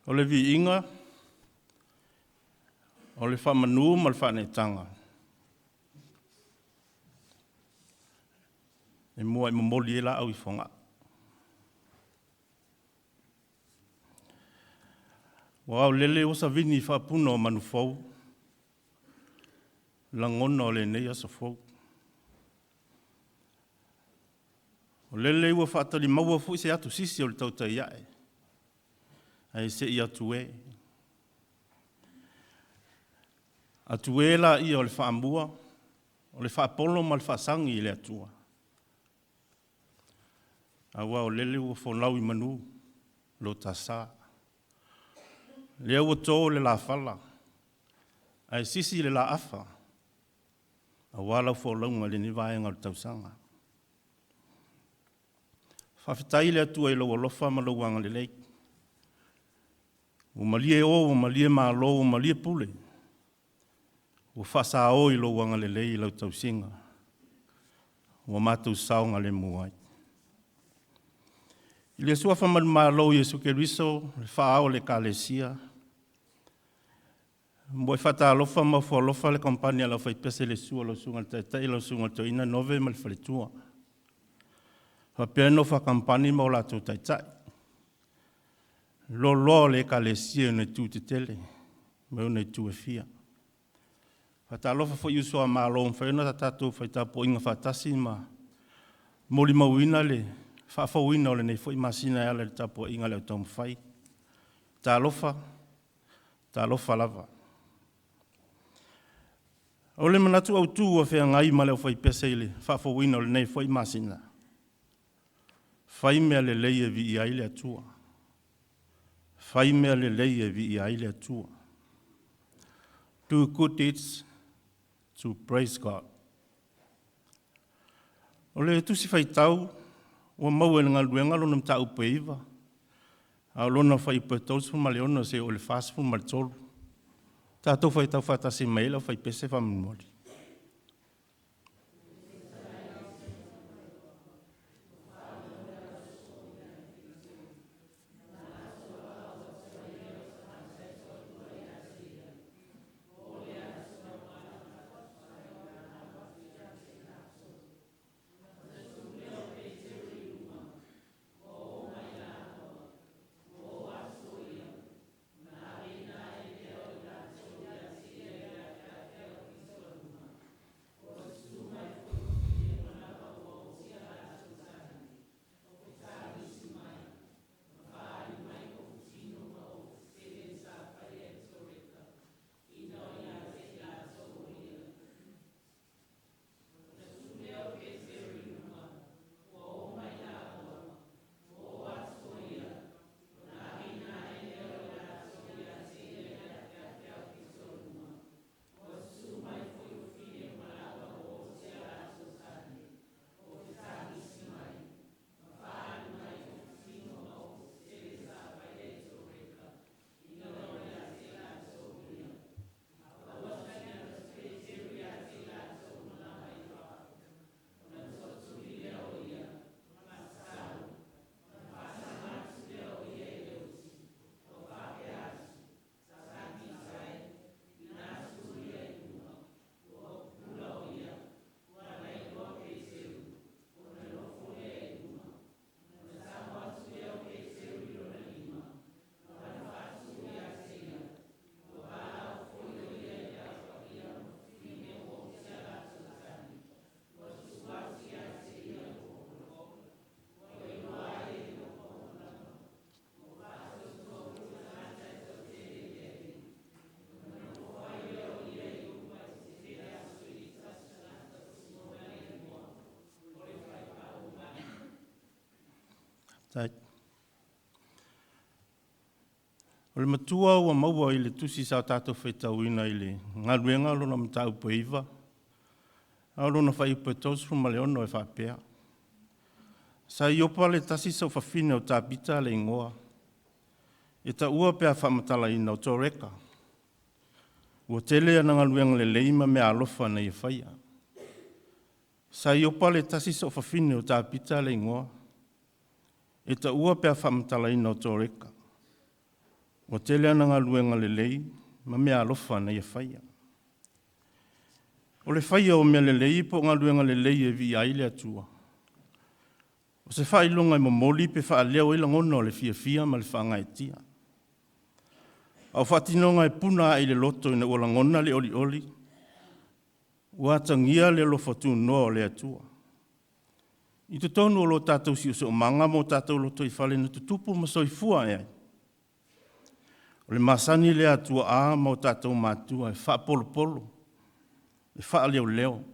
O le viiga, o le faamanu ma le faaneetaga e muai momoli ai laau i Fogaa. Aua o lele ua savini faapuna o manufou lagona o lenei aso fou. O lele ua faatalimaua foi se atusisi o le tautai ae, ae se i atu e. Atu e laia o le faamua, o le faapolo ma le faasagi i le Atua, aua o lele ua folau i manu lo ta sa. Lea ua to le lafala ae sisi le laafa aua lau folauga i lenei vaega o le tausaga. Faafetai i le Atua i lou alofa ma lou agalelei, ua malie o ua malie malo ua malie pule, ua faasao i lou agalelei i lau tausiga ua matou saogalemu ai. I le suafa manumalo o Iesu Keriso o le Faa-ao o le Ekalesia, e muai faatalofa ma ofo alofa le Company a le Aufaipese i le susu o lau Susuga i le Taitai lau Susuga i le Toeaina Nove ma le faletua, faapea le nofo a kamupani ma o latou taitai. Le loaloa o le Ekalesia i ona itu tetele ma ona itu e fia. Faatalofa foi i uso a Malo ua mafai ona tatou fai tapuaiga faatasi ma molimauina le faafouina o lenei foi masina e ala i le tapuaiga a le au taumafai. Talofa, talofa lava. O le manatu autu ua feagai ma le aufaipese i le faafouina o lenei foi masina, fai mea lelei e viia ai le Atua, fai mea lelei e viia ai le Atua. Do good deeds to praise God. O le Tusi Faitau ua maua i le Galuega lona mataupu e 9, a o lona fuaiupu e 36 seia oo i le 43. Tatou faitau faatasi mai ai le aufaipese faamolemole. O le matua ua maua i le tusi sa tatou faitauina i le Galuega lona mataupu e 9, a o lona fuaiupu e 36 e faapea: Sa i Iopa le tasi soofafine o Tapita le igoa, e taua pe a faamatalaina o Toreka. Ua tele ana galuega lelei ma meaalofa na ia faia. Sa Iopa le tasi soofafine o Tapita le igoa, e taua pe a faamatalaina o Toreka. Ua tele ana galuega lelei ma meaalofa na ia faia. O le faia o mea lelei po o galuega lelei e viia ai le Atua, o se faailoga e momoli pe faaleo ai lagona o le fiafia ma le faagaeetia. A o faatinoga e puna ae i le loto ina ua lagona le olioli, ua atagia le alofa tunoa o le Atua. I totonu o lo tatou siosiomaga ma o tatou lotoifale na tutupu ma soifua ae ai, o le masani lea a tuaa ma o tatou matua e faapolopolo, e faaleoleo,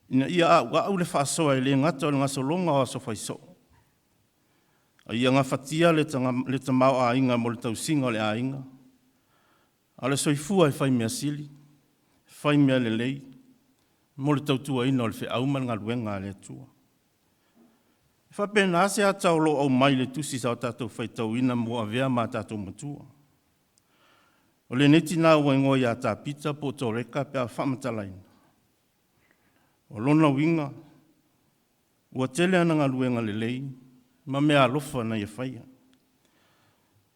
ina ia auau le faasoa e le gata o le gasologa o aso fai soo, a ia gafatia le tamaoaiga mo le tausiga o le aiga, a o le soifua e fai mea sili, fai mea lelei mo le tautuaina o le feau ma le galuega a le Atua. E faapena se ata o lo o aumai i le tusi sa tatou faitauina mo avea ma tatou matua. O lenei tina ua igoa ia Tapita po o Toreka pe a faamatalaina, o lona uiga, ua tele ana galuega lelei ma meaalofa na ia faia.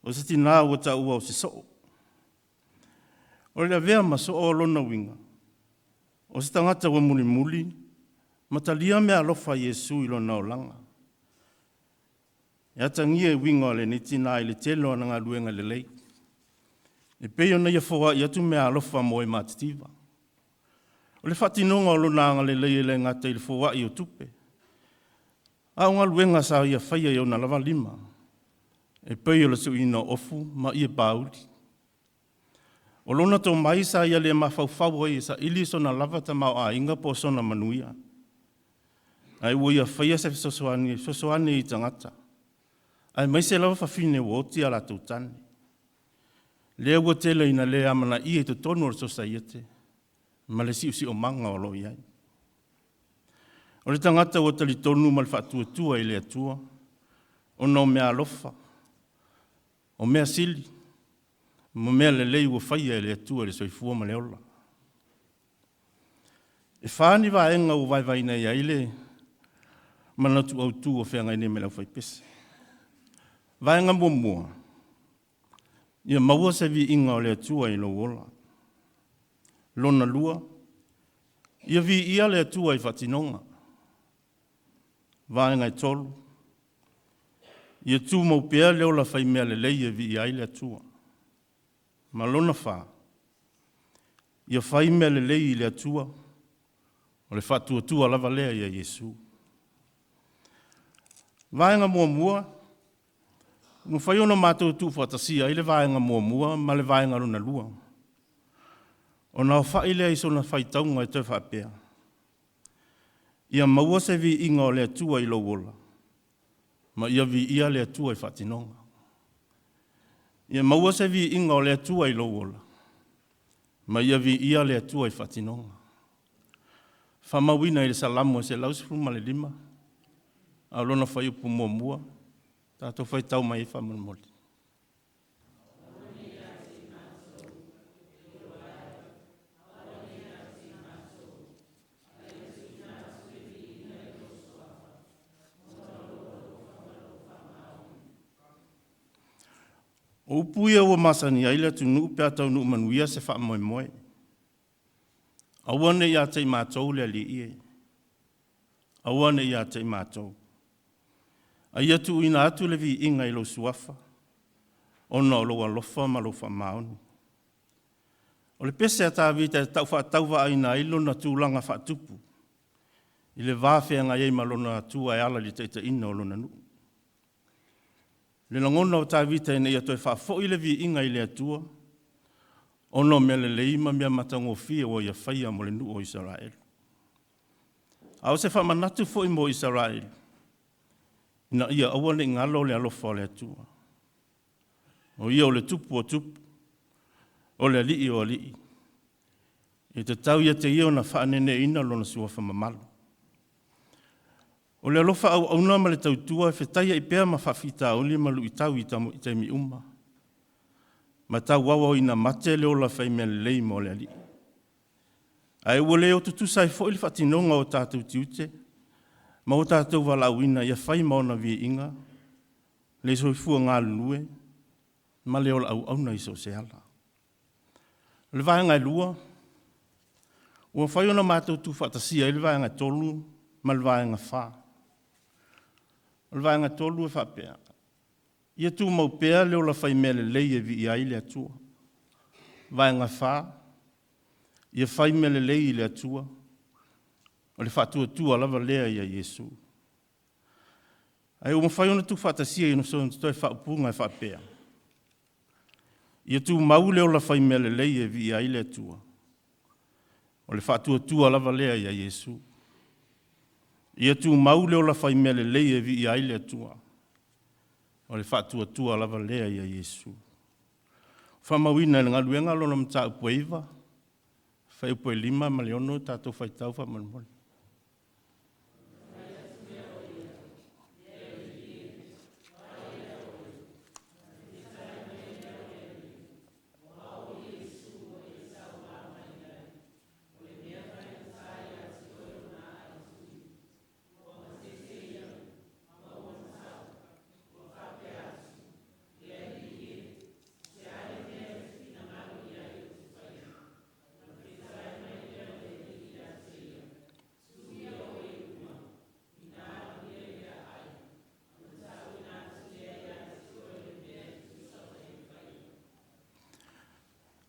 O se tina ua taua o se soo. O le avea ma soo o lona uiga, o se tagata ua mulimuli ma talia meaalofa a Iesu i lona olaga. E atagia i uiga o lenei tina i le tele o ana galuega lelei, e pei ona ia foai atu meaalofa mo e matitiva. O le faatinoga o Lona agalelei e le gata i le foai o tupe, a o galuega sa ia faia i ona lava lima, e pei o le suiina o ofu ma ie pauli. O lona tomai sa ia le mafaufau ai e saili sona lava tamaoaiga po o sona manuia, ae ua ia faia se fesoasoani e fesoasoani ai i tagata, aemaise lava fafine ua oti a latou tane, lea ua tele ina le amanaia i totonu o le sosaiete ma le siosiomaga o lo o i ai. O le tagata ua talitonu ma le faatuatua i le Atua ona o meaalofa, o mea sili ma mea lelei ua faia e le Atua i le soifua ma le ola. E fa ni vaega ua vaevaeina i ai le manatu autu ua feagai nei ma le aufaipese. Vaega muamua, ia maua se viiga o le Atua i lou ola. Lona lua, ia viia le Atua i faatinoga. Vaega e 3, ia tumau pea le ola fai mea lelei e viia ai le Atua. Ma lona fa, ia fai mea lelei i le Atua, o le faatuatua lava lea ia Iesu. Vaega muamua, ua mafai ona matou tuufaatasia ai le vaega muamua ma le vaega lona lua, ona aofai lea i sona faitauga e toe faapea, ia maua se viiga o le Atua i lou ola, ma ia viia le Atua i faatinoga. Ia maua se viiga o le Atua i lou ola, ma ia viia le Atua i faatinoga. Faamauina i le Salamo 115, a o lona fuaiupu 1, tatou faitau mai ai faamolemole. O upu ia ua masani ai le atunuu pe a taunuu manuia se faamoemoe. Aua ne i ia te i matou le Alii e, aua ne i ia te i matou, a ia tuuina atu le viiga i lou Suafa ona o lou alofa ma lou faamaoni. O le pese a Tavita e tau faatauvaaina ai lona tulaga faatupu i le va feagai ai ma lona Atua e ala i le taitaiga o lona nuu. Le lagona o Tavita ina ia toe faafoi le viiga i le Atua ona o mea lelei ma mea matagofie ua ia faia mo le nuu o Isaraelu. A o se faamanatu foi mo Isaraelu, ina ia aua ne i galo le alofa o le Atua. O Ia o le Tupu o tupu, o le Alii o alii, e tatau ia te Ia ona faaneneina Lona Suafa mamalu. O le alofa auauna ma le tautua e fetaiai pea ma faafitauli ma luitau i taimi uma, ma tauauauina mate le ola fai mea lelei mo le Alii. Ae ua le o tutusa ai foi le faatinoga o tatou tiute ma o tatou valaauina ia fai ma ona viiga le soifua galulue. ma le ola auauna i so o se ala. O le vaega e 2, ua mafai ona matou tuufaatasia ai le vaega e 3 ma le vaega 4. O le vaega 3 e faapea, ia tumau pea le ola fai mea lelei e viia ai le Atua. Vaega 4, ia fai mea lelei i le Atua, o le faatuatua lava lea ia Iesu. Ae ua mafai ona tuufaatasia i sona toe faaupuga e faapea, ia tumau le ola fai mea lelei e viia ai le Atua, o le faatuatua lava lea ia Iesu. Ia tumau le ola fai mea lelei e viia ai le Atua, o le faatuatua lava lea ia Iesu. Faamauina e le galuega lona mataupu e 9, fuaiupu e 5 ma le 6, tatou faitau faamolemole.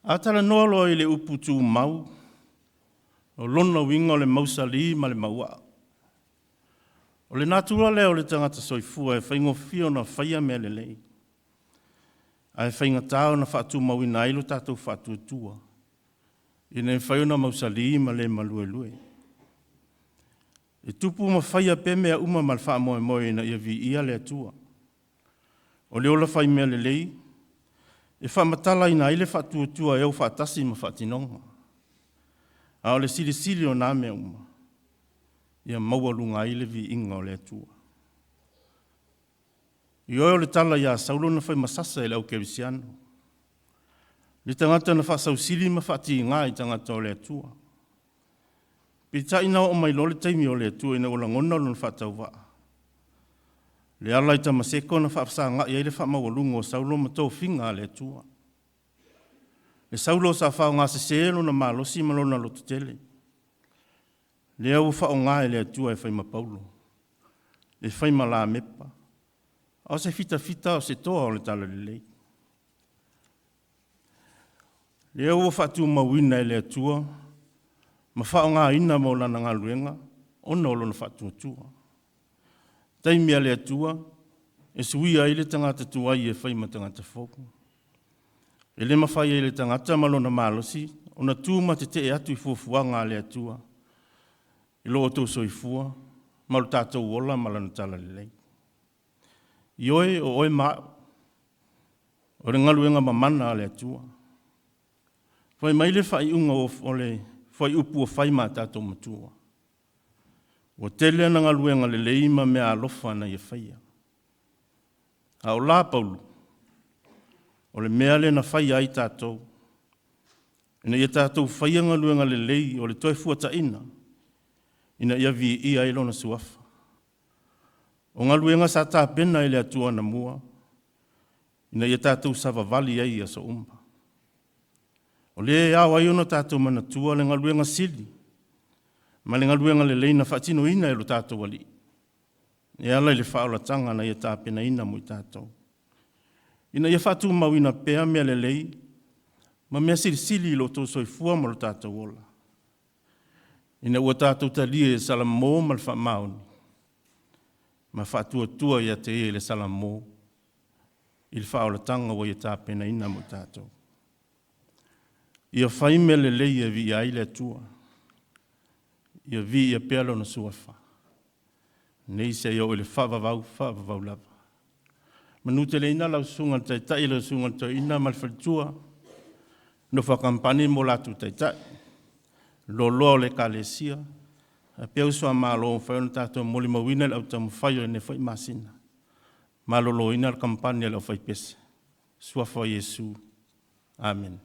A talanoa loa i le upu tumau, o lona uiga o le mausali ma le mauaa. O le natura lea o le tagata soifua e faigofie ona faia mea lelei, ae faigata ona faatumauina ai lo tatou faatuatua, ina ia mafai ona mausali ma le maluelue. E tupu ma faia pea mea uma ma le faamoemoe ina ia viia le Atua. O le ola fai mea lelei, e faamatalaina ai le faatuatua e aufaatasi ma faatinoga. A o le silisili o na mea uma, ia maualuga ai le viiga o le Atua. Ioe o le tala ia Saulo na fai ma sasa e le aukerisiano, le tagata na faasausili ma faatiga i tagata o le Atua. Peitai na oo mai loa le taimi o le Atua ina ua lagona lona faatauvaa, le ala i Tamaseko na faafesagai ai le faamaualuga o Saulo ma tofiga a le Atua. Le Saulo sa faaaogasese lona malosi ma lona lototele, lea ua faaaoga e le Atua e fai ma Paulo, e fai ma Lamepa, a o se fitafita a o se toa o le talalelei. Lea ua faatumauina e le Atua ma faaaogaina mo Lana galuega ona o lona faatuatua. Taimi a le Atua e suia ai le tagata tuai e fai ma tagata fou. E le mafai e le tagata ma lona malosi ona tu ma tetee atu i fuafuaga a le Atua i lo outou soifua ma lo tatou ola ma Lana talalelei. Ioe, o oe ma au, o le galuega mamana a le Atua. Fai mai le faaiuga o le fuaiupu ua fai ma tatou matua, ua tele ana galuega lelei ma meaalofa na ia faia. A o la Paulo, o le mea lea na fai ai tatou, ina ia tatou faia galuega lelei o le Toefuataiga, ina ia viia ai Lona Suafa. O galuega sa tapena e le Atua anamua, ina ia tatou savavali ai i aso uma. O lea e ao ai ona tatou manatua le galuega sili ma le galuega lelei na faatinoina e lo tatou Alii e ala i le faaolataga na Ia tapenaina mo i tatou, ina ia faatumauina pea mea lelei ma mea silisili i lo outou soifua ma lo tatou ola, ina ua tatou talia i le salamo ma le faamaoni ma faatuatua ia te Ia i le salamo i le faaolataga ua Ia tapenaina mo i tatou. Ia fai mea lelei e viia ai le Atua, ia viia pea Lona Suafa, nei seia oo i le faavavau, faavavau lava. Manuteleina lau Susuga i le Taitai, lau Susuga i le Toeaina ma le faletua, nofo a kamupani ma o latou taitai, loaloa o le Ekalesia, faapea uso a Malo ua mafai ona tatou molimauina le au taumafai o lenei foi masina. Maloloina le kamupani a le aufaipese. I le Suafa o Iesu. Amene.